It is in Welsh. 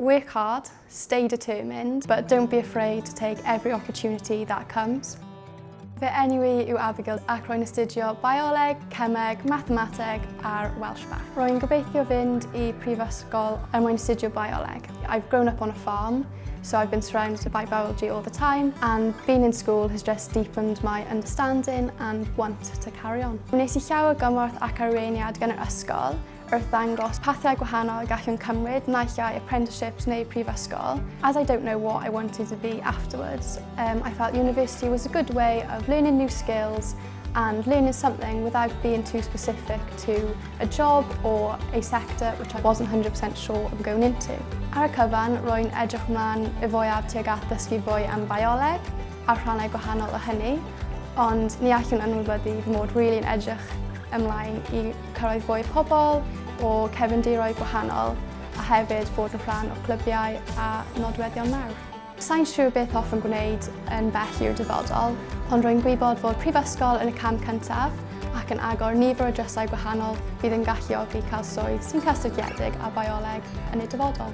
Work hard, stay determined, but don't be afraid to take every opportunity that comes. Fy enw i yw Abigail ac rwy'n astudio Bioleg, Cemeg, Mathemateg a'r Welsh Bac. Rwy'n gobeithio fynd i prifysgol er mwyn astudio Bioleg. I've grown up on a farm, so I've been surrounded by biology all the time, and being in school has just deepened my understanding and want to carry on. Wnes i llawer gymorth ac arweiniad gan yr ysgol wrth ddangos pathiau gwahanol y gallwn cymryd, naill ai apprenticeships neu prifysgol. As I don't know what I wanted to be afterwards, I felt university was a good way of learning new skills and learning something without being too specific to a job or a sector which I wasn't 100% sure of going into. Ar y cyfan, rwy'n edrych ymlaen y fwyaf tuag at ddysgu fwy am bioleg a rhannau gwahanol o hynny, ond ni allwn anwybyddu fy mod rili'n really edrych ymlaen i cyrraedd fwy o pobl o cefndiroedd gwahanol a hefyd fod yn rhan o clybiau a nodweddion mawr. Sa'n siŵr beth hoffwn gwneud yn bell i'r dyfodol, ond rwy'n gwybod fod prifysgol yn y cam cyntaf ac yn agor nifer o drysau gwahanol fydd yn galluogi cael swydd sy'n cysylltiedig â bioleg yn y dyfodol.